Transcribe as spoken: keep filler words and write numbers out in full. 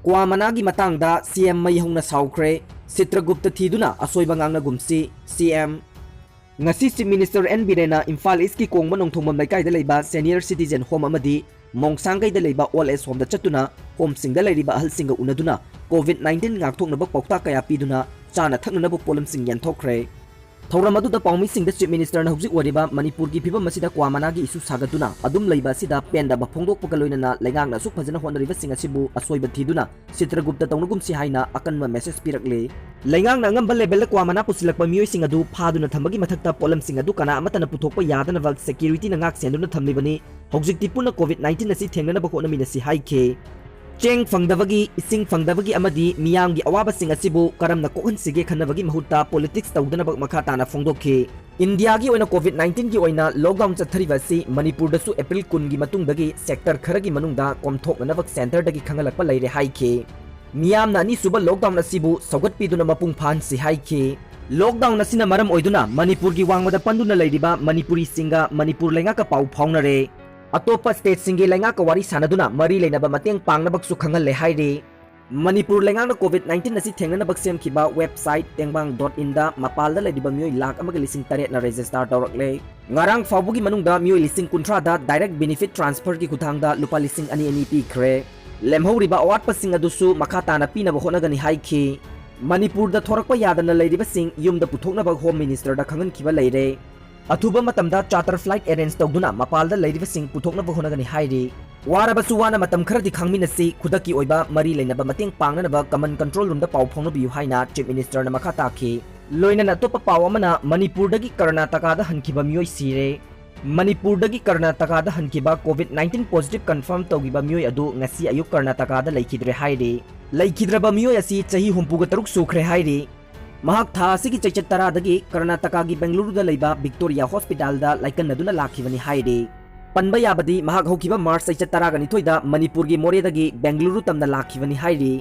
ꯀ꯭ꯋꯥ ꯃꯅꯥꯒꯤ ꯃꯇꯥꯡꯗ ꯁꯤ ꯑꯦꯝ ꯃꯩ ꯍꯧꯅ ꯁꯥꯎꯈ꯭ꯔꯦ꯫ ꯆꯤꯇ꯭ꯔꯒꯨꯞꯇ ꯊꯤꯗꯨꯅ ꯑꯁꯣꯏꯕ ꯉꯥꯡꯅꯒꯨꯝꯁꯤ, ꯁꯤ ꯑꯦꯝ꯫ ꯉꯁꯤ Chief Minister ꯑꯦꯟ ꯕꯤꯔꯦꯟꯅ ꯏꯝꯐꯥꯜ ꯏꯁꯀꯤ ꯀꯣꯡꯕ ꯅꯣꯡꯊꯣꯡꯕꯝ ꯂꯩꯀꯥꯏꯗ ꯂꯩꯕ senior citizen home ꯑꯃꯗꯤ ꯃꯣꯡꯁꯥꯡꯒꯩꯗ ꯂꯩꯕ old age homeꯗ ꯆꯠꯇꯨꯅ homeꯁꯤꯡꯗ ꯂꯩꯔꯤꯕ ꯑꯍꯜꯁꯤꯡꯒ ꯎꯅꯗꯨꯅ COVID nineteen ꯉꯥꯛꯊꯣꯛꯅꯕ ꯄꯥꯎꯇꯥꯛ ꯀꯌꯥ ꯄꯤꯗꯨꯅ ꯆꯥꯅ ꯊꯛꯅꯅꯕ ꯄꯣꯠꯂꯝꯁꯤꯡ ꯌꯦꯟꯊꯣꯛꯈ꯭ꯔꯦ꯫ ꯊꯧꯔꯝ ꯑꯗꯨꯗ ꯄꯥꯎꯃꯤꯁꯤꯡꯗ Chief Ministerꯅ ꯍꯧꯖꯤꯛ ꯑꯣꯏꯔꯤꯕ ꯃꯅꯤꯄꯨꯔꯒꯤ ꯐꯤꯕꯝ ꯑꯁꯤꯗ ꯀ꯭ꯋꯥ ꯃꯅꯥꯒꯤ issue ꯁꯥꯒꯠꯇꯨꯅ ꯑꯗꯨꯝ ꯂꯩꯕ ꯑꯁꯤꯗ ꯄꯦꯟꯗꯕ ꯐꯣꯡꯗꯣꯛꯄꯒ ꯂꯣꯏꯅꯅ ꯂꯩꯉꯥꯛꯅ ꯑꯁꯨꯛ ꯐꯖꯅ ꯍꯣꯠꯅꯔꯤꯕꯁꯤꯡ ꯑꯁꯤꯕꯨ ꯑꯁꯣꯏꯕ ꯊꯤꯗꯨꯅ ꯆꯤꯇ꯭ꯔꯒꯨꯞꯇ ꯇꯧꯅꯒꯨꯝꯁꯤ ꯍꯥꯏꯅ ꯑꯀꯟꯕ message ꯄꯤꯔꯛꯂꯦ꯫ ꯂꯩꯉꯥꯛꯅ ꯑꯉꯝꯕ levelꯗ ꯀ꯭ꯋꯥ ꯃꯅꯥ ꯄꯨꯁꯤꯜꯂꯛꯄ ꯃꯤꯑꯣꯏꯁꯤꯡ ꯑꯗꯨ ꯐꯥꯗꯨꯅ ꯊꯝꯕꯒꯤ ꯃꯊꯛꯇ ꯄꯣꯠꯂꯝꯁꯤꯡ ꯑꯗꯨ ꯀꯅꯥ ꯑꯃꯠꯇꯅ ꯄꯨꯊꯣꯛꯄ ꯌꯥꯗꯅꯕ securityꯅ ꯉꯥꯛ ꯁꯦꯟꯗꯨꯅ ꯊꯝꯂꯤꯕꯅꯤ꯫ ꯍꯧꯖꯤꯛꯇꯤ ꯄꯨꯟꯅ COVID nineteen ꯑꯁꯤ ꯊꯦꯡꯅꯅꯕ ꯍꯣꯠꯅꯃꯤꯟꯅꯁꯤ ꯍꯥꯏꯈꯤ꯫ ꯆꯦꯡ ꯐꯪꯗꯕꯒꯤ, ꯏꯁꯤꯡ ꯐꯪꯗꯕꯒꯤ ꯑꯃꯗꯤ ꯃꯤꯌꯥꯝꯒꯤ ꯑꯋꯥꯕꯁꯤꯡ ꯑꯁꯤꯕꯨ ꯀꯔꯝꯅ ꯀꯣꯛꯍꯟꯁꯤꯒꯦ ꯈꯟꯅꯕꯒꯤ ꯃꯍꯨꯠꯇ politics ꯇꯧꯗꯅꯕ ꯃꯈꯥ ꯇꯥꯅ ꯐꯣꯡꯗꯣꯛꯈꯤ꯫ ꯏꯟꯗꯤꯌꯥꯒꯤ ꯑꯣꯏꯅ COVID nineteenꯒꯤ ꯑꯣꯏꯅ lockdown ꯆꯠꯊꯔꯤꯕ ꯑꯁꯤ ꯃꯅꯤꯄꯨꯔꯗꯁꯨ April ꯀꯨꯟꯒꯤ ꯃꯇꯨꯡꯗꯒꯤ sector ꯈꯔꯒꯤ ꯃꯅꯨꯡꯗ ꯀꯣꯝꯊꯣꯛꯅꯅꯕ centreꯗꯒꯤ ꯈꯪꯍꯜꯂꯛꯄ ꯂꯩꯔꯦ ꯍꯥꯏꯈꯤ꯫ ꯃꯤꯌꯥꯝꯅ ꯑꯅꯤꯁꯨꯕ lockdown ꯑꯁꯤꯕꯨ ꯁꯧꯒꯠꯄꯤꯗꯨꯅ ꯃꯄꯨꯡ ꯐꯥꯍꯟꯁꯤ ꯍꯥꯏꯈꯤ꯫ Lockdown ꯑꯁꯤꯅ ꯃꯔꯝ ꯑꯣꯏꯗꯨꯅ ꯃꯅꯤꯄꯨꯔꯒꯤ ꯋꯥꯡꯃꯗ ꯄꯟꯗꯨꯅ ꯂꯩꯔꯤꯕ ꯃꯅꯤꯄꯨꯔꯤꯁꯤꯡꯒ ꯃꯅꯤꯄꯨꯔ ꯂꯩꯉꯥꯛꯀ ꯄꯥꯎ ꯐꯥꯎꯅꯔꯦ꯫ ꯑꯇꯣꯞꯄ stateꯁꯤꯡꯒꯤ ꯂꯩꯉꯥꯛꯀ ꯋꯥꯔꯤ ꯁꯥꯟꯅꯗꯨꯅ ꯃꯔꯤ ꯂꯩꯅꯕ ꯃꯇꯦꯡ ꯄꯥꯡꯅꯕꯁꯨ ꯈꯪꯍꯜꯂꯦ ꯍꯥꯏꯔꯤ꯫ ꯃꯅꯤꯄꯨꯔ ꯂꯩꯉꯥꯛꯅ COVID nineteen ꯑꯁꯤ ꯊꯦꯡꯅꯅꯕ ꯁꯦꯝꯈꯤꯕ website ꯇꯦꯡꯕꯥꯡ dot inꯗ ꯃꯄꯥꯜꯗ ꯂꯩꯔꯤꯕ ꯃꯤꯑꯣꯏ ꯂꯥꯈ ꯑꯃꯒ ꯂꯤꯁꯤꯡ ꯇꯔꯦꯠꯅ register ꯇꯧꯔꯛꯂꯦ꯫ ꯉꯔꯥꯡ ꯐꯥꯎꯕꯒꯤ ꯃꯅꯨꯡꯗ ꯃꯤꯑꯣꯏ ꯂꯤꯁꯤꯡ ꯀꯨꯟꯊ꯭ꯔꯥꯗ direct benefit transferꯒꯤ ꯈꯨꯠꯊꯥꯡꯗ ꯂꯨꯄꯥ ꯂꯤꯁꯤꯡ ꯑꯅꯤ ꯑꯅꯤ ꯄꯤꯈ꯭ꯔꯦ꯫ ꯂꯦꯝꯍꯧꯔꯤꯕ ꯑꯋꯥꯠꯄꯁꯤꯡ ꯑꯗꯨꯁꯨ ꯃꯈꯥ ꯇꯥꯅ ꯄꯤꯅꯕ ꯍꯣꯠꯅꯒꯅꯤ ꯍꯥꯏꯈꯤ꯫ ꯃꯅꯤꯄꯨꯔꯗ ꯊꯣꯔꯛꯄ ꯌꯥꯗꯅ ꯂꯩꯔꯤꯕꯁꯤꯡ ꯌꯨꯝꯗ ꯄꯨꯊꯣꯛꯅꯕ Home Ministerꯗ ꯈꯪꯍꯟꯈꯤꯕ ꯂꯩꯔꯦ꯫ ꯑꯊꯨꯕ ꯃꯇꯝꯗ charter flight arrange ꯇꯧꯗꯨꯅ ꯃꯄꯥꯜꯗ ꯂꯩꯔꯤꯕꯁꯤꯡ ꯄꯨꯊꯣꯛꯅꯕ ꯍꯣꯠꯅꯒꯅꯤ ꯍꯥꯏꯔꯤ꯫ ꯋꯥꯔꯕꯁꯨ ꯋꯥꯅ ꯃꯇꯝ ꯈꯔꯗꯤ ꯈꯥꯡꯃꯤꯟꯅꯁꯤ, ꯈꯨꯗꯛꯀꯤ ꯑꯣꯏꯕ ꯃꯔꯤ ꯂꯩꯅꯕ ꯃꯇꯦꯡ ꯄꯥꯡꯅꯅꯕ common control roomꯗ ꯄꯥꯎ ꯐꯥꯎꯅꯕꯤꯌꯨ ꯍꯥꯏꯅ Chief Ministerꯅ ꯃꯈꯥ ꯇꯥꯈꯤ꯫ ꯂꯣꯏꯅꯅ ꯑꯇꯣꯞꯄ ꯄꯥꯎ ꯑꯃꯅ ꯃꯅꯤꯄꯨꯔꯗꯒꯤ ꯀꯔꯅꯥꯇꯀꯥꯗ ꯍꯟꯈꯤꯕ ꯃꯤꯑꯣꯏ ꯁꯤꯔꯦ꯫ ꯃꯅꯤꯄꯨꯔꯗꯒꯤ ꯀꯔꯅꯥꯇꯀꯥꯗ ꯍꯟꯈꯤꯕ COVID nineteen positive confirm ꯇꯧꯈꯤꯕ ꯃꯤꯑꯣꯏ ꯑꯗꯨ ꯉꯁꯤ ꯑꯌꯨꯛ ꯀꯔꯅꯥꯇꯀꯥꯗ ꯂꯩꯈꯤꯗ꯭ꯔꯦ ꯍꯥꯏꯔꯤ꯫ ꯂꯩꯈꯤꯗ꯭ꯔꯕ ꯃꯤꯑꯣꯏ ꯑꯁꯤ ꯆꯍꯤ ꯍꯨꯝꯐꯨꯒ ꯇꯔꯨꯛ ꯁꯨꯈ꯭ꯔꯦ ꯍꯥꯏꯔꯤ꯫ ꯃꯍꯥꯛ ꯊꯥ ꯑꯁꯤꯒꯤ ꯆꯩꯆꯠ ꯇꯔꯥꯗꯒꯤ ꯀꯔꯅꯥꯇꯀꯥꯒꯤ ꯕꯦꯡꯒꯂꯨꯔꯨꯗ ꯂꯩꯕ Victoria Hospitalꯗ ꯂꯥꯏꯀꯠꯅꯗꯨꯅ ꯂꯥꯛꯈꯤꯕꯅꯤ ꯍꯥꯏꯔꯤ꯫ ꯄꯟꯕ ꯌꯥꯕꯗꯤ ꯃꯍꯥꯛ ꯍꯧꯈꯤꯕ March ꯆꯩꯆꯠ ꯇꯔꯥꯒ ꯅꯤꯊꯣꯏꯗ ꯃꯅꯤꯄꯨꯔꯒꯤ ꯃꯣꯔꯦꯗꯒꯤ ꯕꯦꯡꯒꯂꯨꯔꯨ ꯇꯝꯅ ꯂꯥꯛꯈꯤꯕꯅꯤ ꯍꯥꯏꯔꯤ꯫